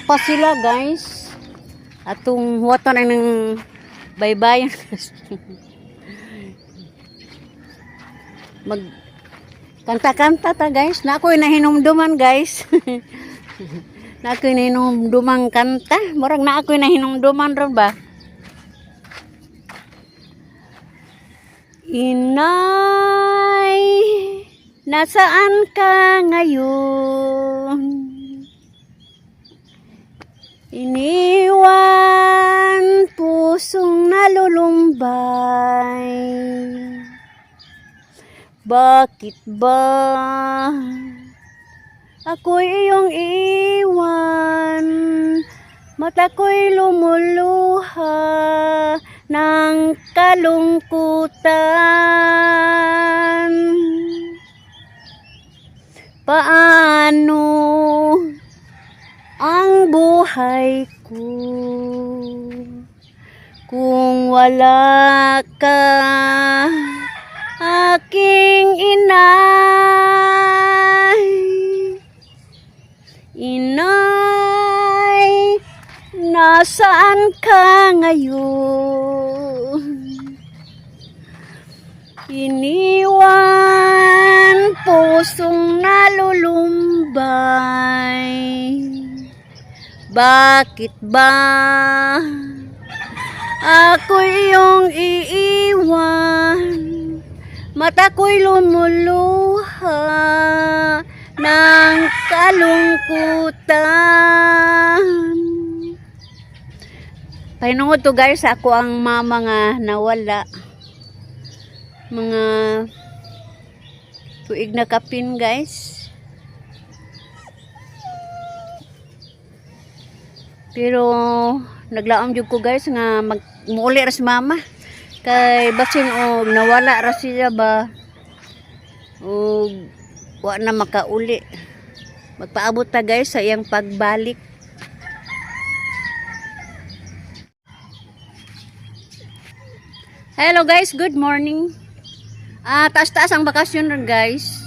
Pa sila, guys. Atong huwaton ang ng baybayan. Mag kanta-kanta ta, guys. Na ako'y nahinumduman, guys. Na ako'y nahinumdumang kanta. Murag na ako'y nahinumduman ron ba? Inay, nasaan ka ngayon? Iniwan pusong nalulumbay. Bakit ba ako'y iyong iwan? Mata ko'y lumuluha ng kalungkutan. Paano ang buhay ko kung wala ka, aking inay? Inay, nasaan ka ngayon? Iniwan pusong nalulumbay. Bakit ba ako'y iyong iiwan? Mata ko'y lumuluha ng kalungkutan. Pahinungod to, guys, ako ang mama nga nawala. Mga tuig na kapin, guys. Pero naglaom jud ko, guys, nga mag muuli ra si mama. Kay basin og nawala ra siya ba og wa na makauli. Magpaabot ta, guys, sa iyang pagbalik. Hello guys, good morning. Taas-taas ang bakasyon ron, guys.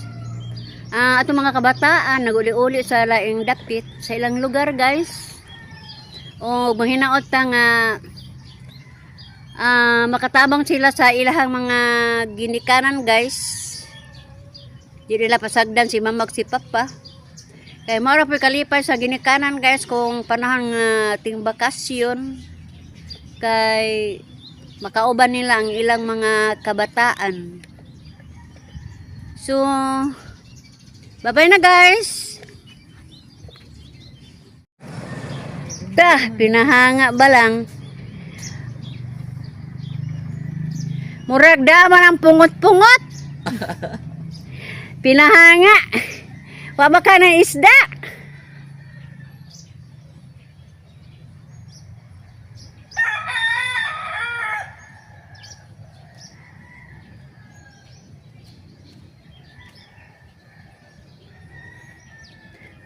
Atong mga kabataan naguli-uli sa laing dapit sa ilang lugar, guys. O manghinaot ta nga makatabang sila sa ilahang mga ginikanan, guys. Di nila pasagdan si mama ug si papa. Kay mao ra po'y kalipay sa ginikanan, guys, kung panahon nga ting bakasyon kay makauban nila ang ilang mga kabataan. So, bye-bye na, guys. Ta, pinahanga ba lang? Murag daman ang pungot-pungot. Pinahanga. Wa ba ka ng isda?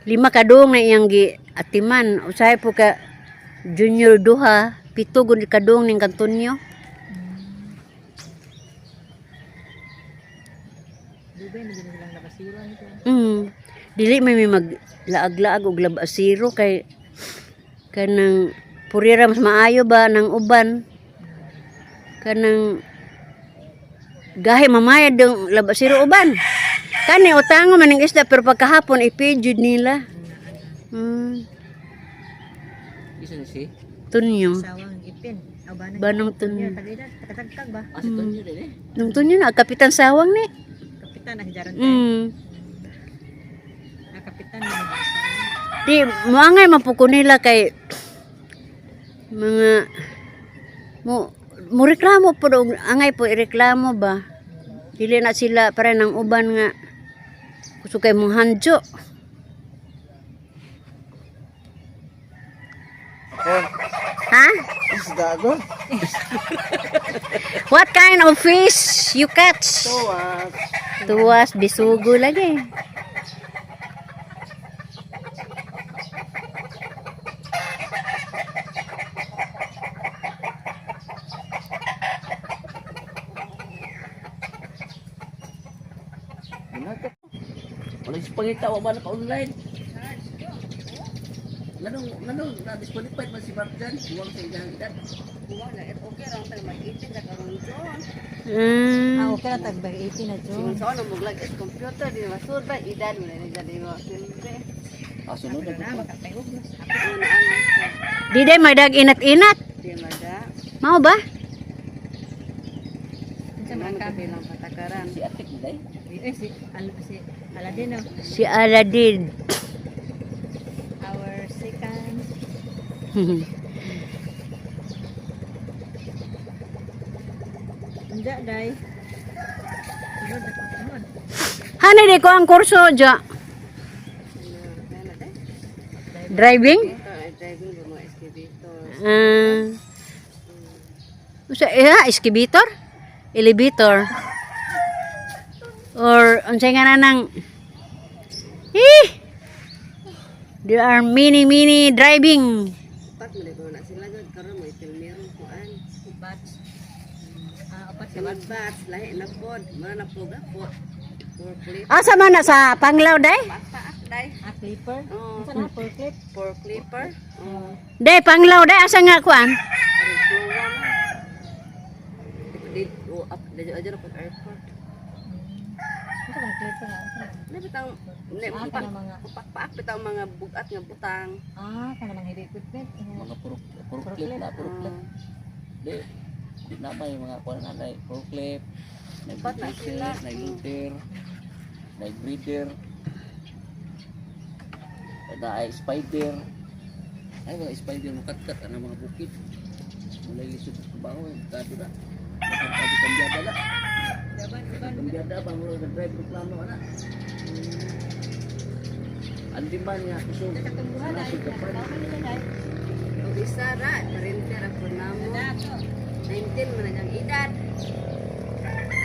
Lima kadung na iyang gi atiman. Usahay po ka junior duha, pito gud kadung ning kantunyo. Dugay na din silang nabasiro nito. Dili may mag laag-laag og labasiro kay kanang purira mas maayo ba ng uban kanang gahi mamayad ng labasiro uban kani utango man ang isda pero pagkahapon ipidjud nila. Isa na si? Tunyo. Sawang ipin. Aw banang. Banang tunyo. Tagayda, takatagtag ba? Ah, si Tonyo din eh. Nung tunyo na kapitan sawang ni. Kapitan ang jaran. Ah, kapitan na ang Di moangay man po ko nila kay mga mo mo reklamo po og angay po ireklamo ba. Dili na sila para ng uban nga kusog kay mong hanjo. Ha? Isda ko? What kind of fish you catch? Tuwas. Tuwas, bisugo lagi. Wala si pangita, wa ba naka-online? Nganong nganong na-disqualified man si Mark Jan, kuwang sa iyang edad. Kuwang na okay ra ang mag-18 na karon John. Ah, okay na tag 18 na June. Singon sa ono muglag is computer di masud ba edad mo na ni mo silbi. Ah, sunod na Na po. makatayog na. Una ang Di day madag inat-inat. di mada. Mao ba? Unsa man Man ka? kabilang patakaran. Si Atik mo day. Eh, si al si Aladdin oh. Si Aladdin. Our second. Unja day. Sunod na sunod. Hani di ko ang kurso jo. Driving? Driving ba mga excavator. Ah. Usa eh, excavator? Elevator? Or unsay nga na nang Eh! There are many many driving. Pat man ko na sila gud karon mo itilmero kuan. Batch. Ah, upat ka Sunod batch lahi na pod, mura na po gapo. Four clip. Asa man na sa Panglao day? Paak day. Ah, clipper. Oh, Unsa na per clip? Four clipper. Oh, Day Panglao day asa nga kuan? aron kluwa man. Di o up di aja na pag airport. Unsa man clipper nga? Unsa na? Na bitang ne Ah, upak kana mga upak bitaw mga bugat nga butang. ah, kana mga heavy equipment. Mga puro puro clip na, puro clip. Di di na ba yung mga kuan na day, puro clip. May Upat na producer, sila. may looter, may breeder. Na ay spider. Ay mga spider mo katkat ang mga bukid. Mulay lisod sa trabaho, kado na. Makapag kambyada na. Laban, laban. Kambyada ba mo nag-drive reklamo ana. Andi man nga kusog. Katumbuhan ay. Nasod ka pa. Tama nila day. Og isa ra parinter ako namo. Na to. 19 man ang edad.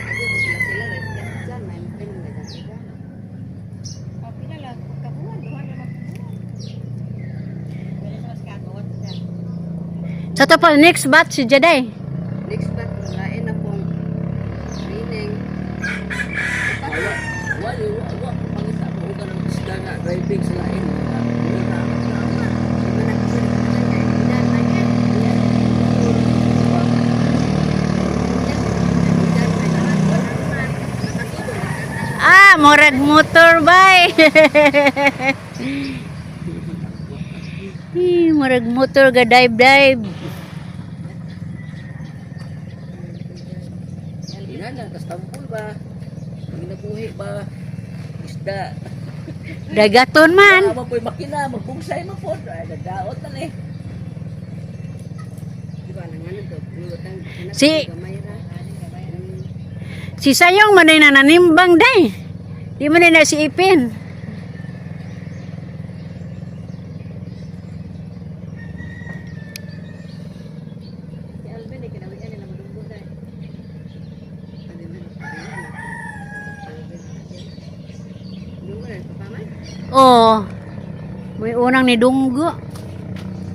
Adi ko sila sila ra dyan 19 man ang edad. Oh, pila lang kabuhan, duha na magkabuhan. Wala sa mas kagawat siya. Sa to pa next batch si Jaday. Next batch lain na pong training. Wala, wala, wala, pangita mo ka ng isda nga, driving sa lain. Di ba na kasi edad na yan? Ah, murag motorbike. Eh, murag motor ga dive dive. Ina na, tas tambol ba? Ginabuhi ba? Isda. Dagaton man. Tama po'y makina, magbungsay man po. Ay, nagdaot na eh. Di ba nanganon to? Lutang anak gamay ra. Si Sayong man ay nananimbang day. Di man ay na si Ipin. Si Alvin eh, kinawian nila madunggo day. Adi man. Dunggo na pa man. Oh. May unang ni Dunggo.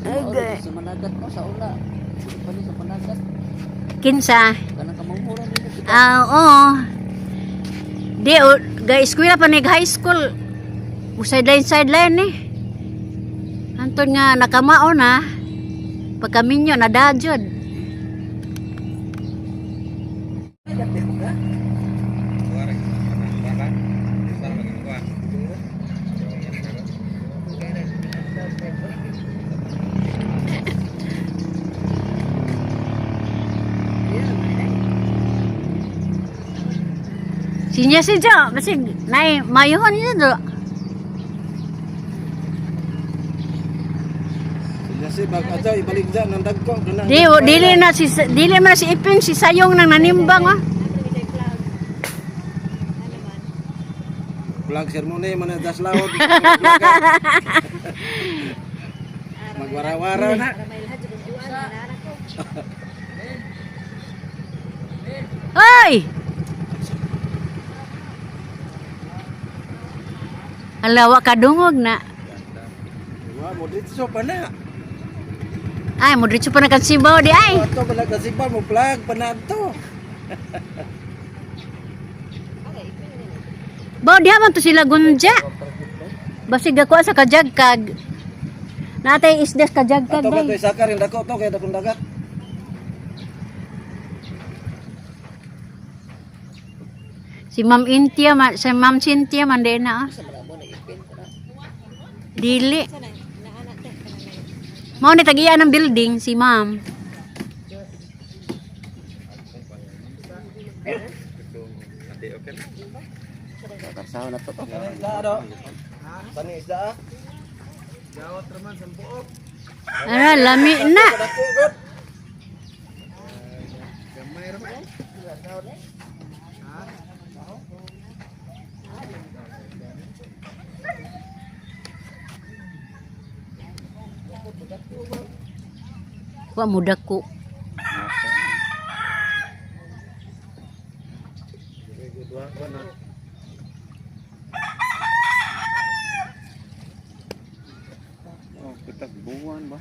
Okay. Sa managat mo, sa una. Sige pa sa managat. Kinsa? Kanang kamanghuran dito. Kita. Ah, oo. Di, o, ga eskwela pa ni high school. Sideline sideline eh. Anton nga nakamao na. Pagkaminyo na dajod. Dati ko ka. Sinya si Jo, basig nay mayuhon niya Jo. Kasi bag ato ibalik dyan ng dagko. Kanang Di o, dili man na si Ipin si Sayong nang nanimbang ah. Ano man? Vlog sermone man na daslawod. Magwarawara na. Para may lahat jud juan na ko. Hoy! Ala wa kadungog na. Wa mo dito pa na. Ay, mo diretso pa na kan sibaw di ay. Ato pala kasi pa mo vlog pa na ato. Baw diha man to sila gunja. Basig ako sa kajagkag. Natay isdas ka jagkag Ato ka day. to isakar yung dako to kay dakong dagat. Si Ma'am Intia, si Ma'am Cynthia man din na. Ah. Sa mga mo na ipin ko na. Dili. Mao ni tagiya ng building si Ma'am. Kakarsaho na to. To. Kani isda do. Kani isda ah. Ara lami na. Dako god. Wa mo dako. Oh, kitag buwan ba?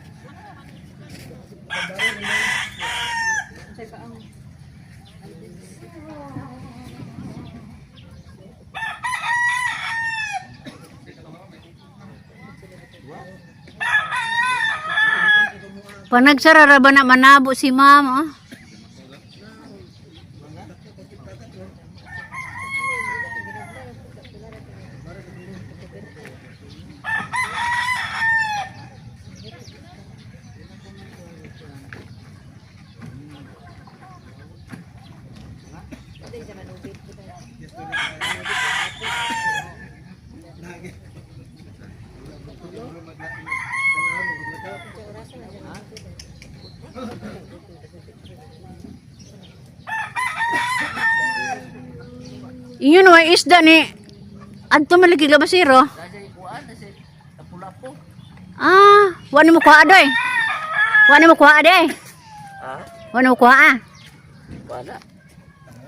Panagsara ra ba na manabo si Ma'am? Ah? Inyo na may isda ni adto man lagi labasiro. Nasa ikuan na si Lapu-lapu. Ah, wa ni mo kuha doy. Wa ni mo kuha doy. Ha? Wa ni mo kuha ah. Wala.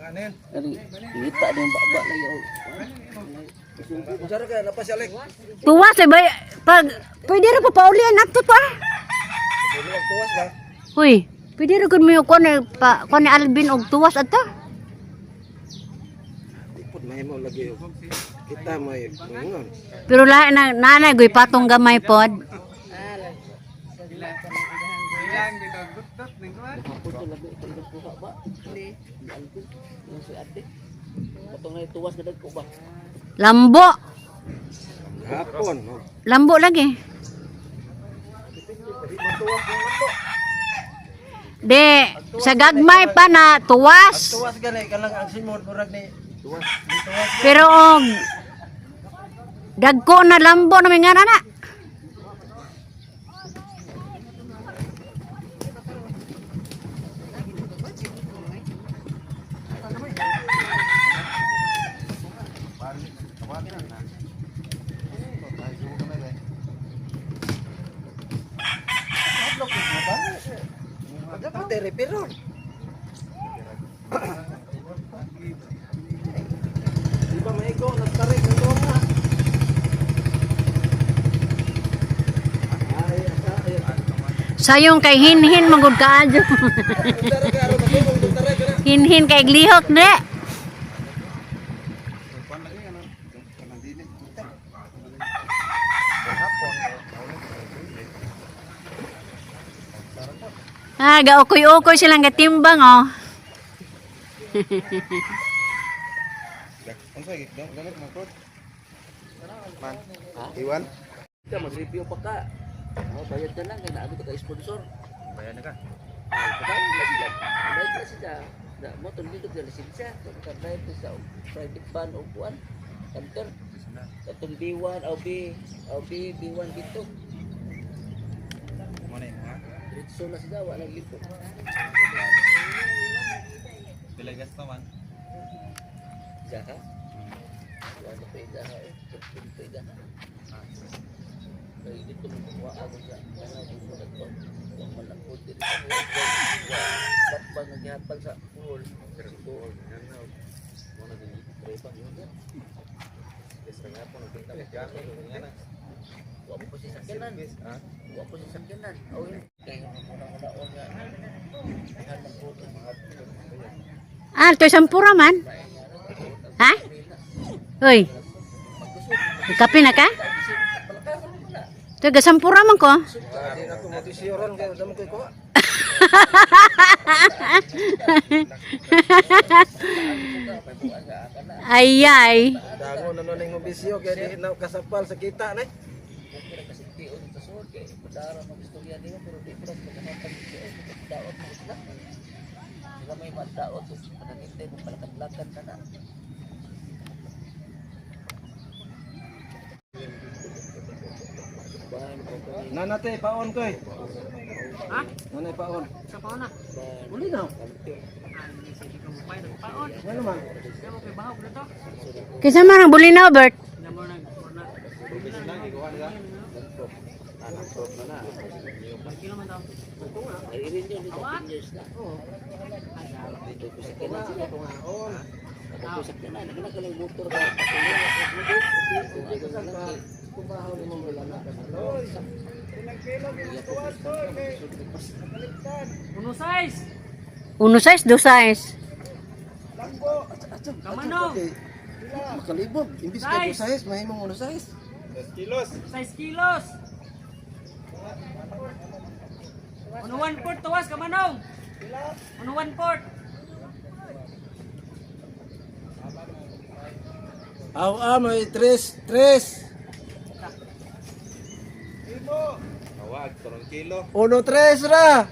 Anin. Kani ngita din baba na yo. Unsa ra kay napa si Alec? Tuwas eh bay pag pwede ra pa paulian nato pa. Dili og tuwas ba? Uy, pwede ra gud mo yung kuha ni pa kuha ni Alvin og tuwas adto. Di pud mahimo lagi og kita may ingon. Pero lahi na nanay goy patong gamay pod. Ako to labi ito ilang kuha ba? Ni Alvin. Yung si ate. Katong na tuwas ka ko ba? Lambo. Hapon. Oh. Lambo lagi. De, sa gagmay pa na tuwas. Tuwas gani kanang ang simod murag ni tuwas. Di tuwas. Pero og dagko na lambo na may nga na. Pagka referon. Di ba maigo nagtarik ang tuwa. Ay, asa, ay. Sayong kay hinhin manggod kaadyo. Nagtarik ka aron matulog, nagtarik ka na. Hinhin kay glihok de. Ah, gaokoy-okoy silang gatimbang oh. Iwan? Ka mag-review pa ka. Oh, bayad ka lang kay naabot ka sponsor. Bayad na ka. Ay, bayad na sila. Bayad na sila. Na mo tong dito sa lisensya. Ka drive sa private van o kuan. Canter. Katong B1 o B o B B1 B2. Mo na ha. Diretso na sila wala lipo. Pila gasto man. Jaha. Wala pa idaha eh. Kapin pa idaha. Kaya dito mo kuha ako sa mga dito na to. Huwag man lang po dito. Bakbang naghihapal sa pool. Pero nga mo na din Trepa yun yan. Yes, nga po nagpinta mo gamit nga na. Huwag mo po si sakyanan. Ha? Huwag po si sakyanan. O yun. Kaya unang-unaon nga. Ihan ng puto. Ah, to'y sampura man. Ha? Uy. Kape na ka? Taga sampura man ko. Di na ko motisyoron kay damo koy kuha. Ay ay. Dango na nun ang bisyo kay di na kasapal sa kita na. Okay ra kasi tion sa suod kay padara mag istorya nila pero di pa pagkakatag siya daot mo sila. Sila may madaot so panangitay mo palakad-lakad na na. Nanate paon koy. Ha? Nanay paon. Sa paon na. Uli na. Paon. Ano man? Kaya mo kay bahog na to. Kinsa man ang bulinaw, Bert? Na mo nag na. Kilo man daw. Ay rin yun, dito 10 years na. Dito ko sa kinan sila. Ako sa kinan, nagkakalang motor ka. Uno size. Uno size, dos size. Kamanong. Makalibog. Imbis kay Size. size, mahimong uno size. 6 kilos. Uno 1/4 tuwas kamanong. Uno 1/4. Aw ah, may tres, tres. Awag, 3 kilo. Uno tres ra.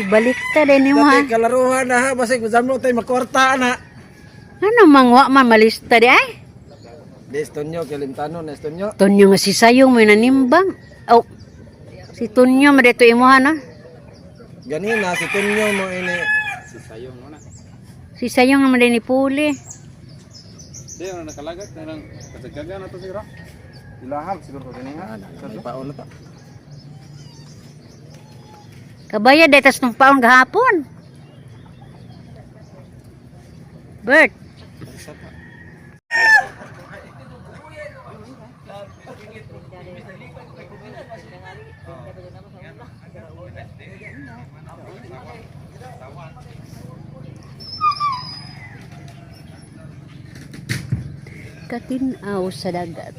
Ibaliktad din nimo ha. Dati kalaruhan na ha, basig zamlo tay makwarta na. Ano mang wa man malista di ay? Des tonyo kay limtano, nes tonyo. Tonyo nga si Sayong may nanimbang. Oh. Si Tonyo man dito imuha na. Ganina si tonyo mo ini. Si Sayong mo na. Si Sayong naman din ni Puli. Di, ano nakalagat na lang. Kasagaga na to siguro. Ilahag siguro ko ganiha. May paon na ta. Kabaya dahil tas nung paon gahapon. Bert. Katinaw sa dagat.